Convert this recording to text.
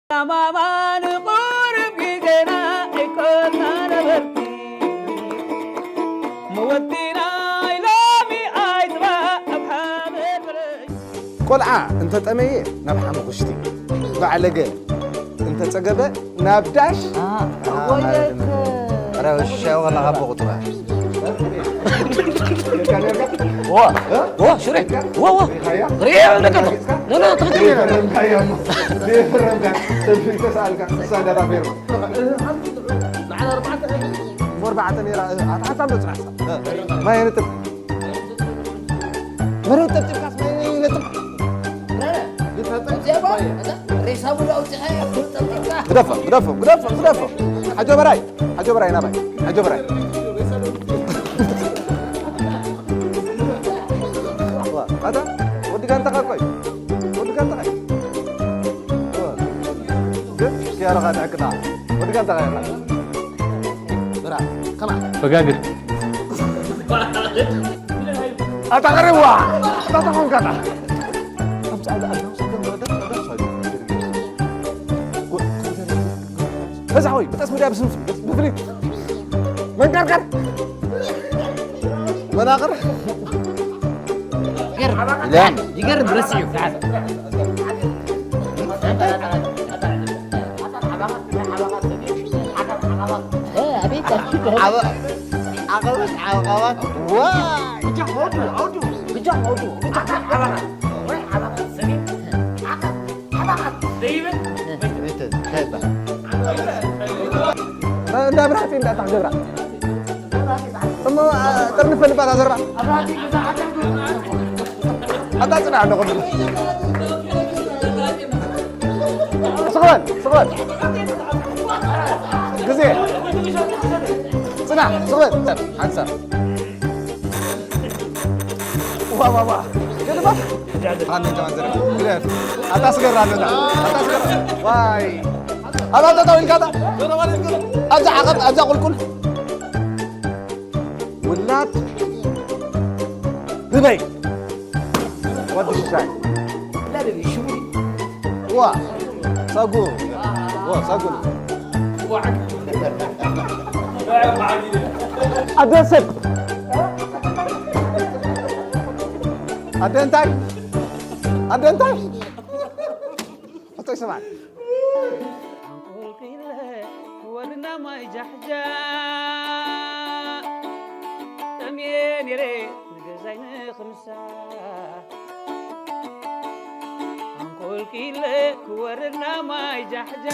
ኣማማን ቁሩብ ግዜና ኣይኮና ነበርቲ፣ መወዲና ሎሚ ኣይትባእ ኣብ ሓመድ በለይ። ቆልዓ እንተጠመየ ናብ ሓሙኽሽቲ፣ ባዕለገ እንተጸገበ ናብ ዳሽ። አ፣ አ፣ ወየተ። ኧረ፣ ሻይ ከለኻ ኣቦ ቁጥባ። ዋ፣ ዋ፣ ሽሬ፣ ዋ፣ ዋ። ሪኤ ኣለካ። ኖ፣ ኖ፣ ትኽክል እዩ። ዘይፈረምካ እያ እሞ። ዘይፈረምካ። ተሰኣልካ። እሳ እንዳታ ፌርማ። ንዓና ኣርባዕተ። ኣርባዕተ ነይራ። ኣታ፣ ኣታ፣ ዶ ጽናሕ። ማይ ነጥብ። መሬት ጠብጢብካስ ማይ ነጥብ። ሬሳ ሙሉ ኣውጺኻ ጠብጢብካ። ግደፎ፣ ግደፎ፣ ግደፎ፣ ግደፎ። ሓጆ በራይ፣ ሓጆ በራይ ናባይ፣ ሓጆ በራይ። ኣታ ወዲ ጋንታኻ ቆይ፣ ወዲ ጋንታኻ። ግን ኪያሮኻ ትዕቅጣ፣ ወዲ ጋንታኻ ኢኻ። በራ፣ ከማ። ፈጋግር። ኣታ ቀረዋ፣ ኣታ ተኾንካ ኣታ። ኣብ ጻዕዳ ኣዳም ሰደም ረዳ፣ ረዳ ሳይዱ። በዛ ሆይ፣ ብጠስ ሙዳ ብስንሱ፣ ብፍሊት። መንቀርቀር። መናቅር። ይገርም። ይገርም፣ ረሲዑ። እ፣ ኣቤት፣ ኣቤት። ዓበ-፣ ዓቐበት፣ ዓቐባት። ዋይ! ብጃ ሆዱ፣ ሆዱ፣ ብጃ ሆዱ፣ ብጃ ዓቐባት። ወይ ዓቐባት፣ ሰሜን፣ ዓቐብ፣ ዓቐባት፣ ዘይብል። እንታይ ይባሃል? እንዳ ብራቲ እንዳ ታሕጀብራ። እሞ፣ አ፣ ጥርንፈ ልባ ታዘርባ። ኣታ ጽናሕ ኣለኹ። ስቕ በል፣ ስቕ በል። ግዜ። ጽናሕ፣ ስቕ በል። ሓንሳብ። ዋ፣ ዋ፣ ዋ። ገለባ። ኣነ ከማን ዘረ። ግለፍ። ኣታ ስገር ኣለና። ኣታ ስገር። ዋይ። ኣብዛ ጠጠው ኢልካ ኣታ። ኣብዛ ዓቐብ፣ ኣብዛ ቁልቁል። ውላድ ህበይ። ወዲ ሽሻይ። ዋ፣ ጸጉ። ዋ፣ ጸጉ። ኣደ ሰብ። ኣደ እንታይ? ኣደ እንታይ? ሕቶ ይስማዕ። ኣንቆልቂለ ክወርድ ናብ ማይ ጃሕጃ፣ ጠምየ ነይረ ንገዛይ ንኽምሳ። ኣንቆልቂለ ክወርድ ናብ ማይ ጃሕጃ።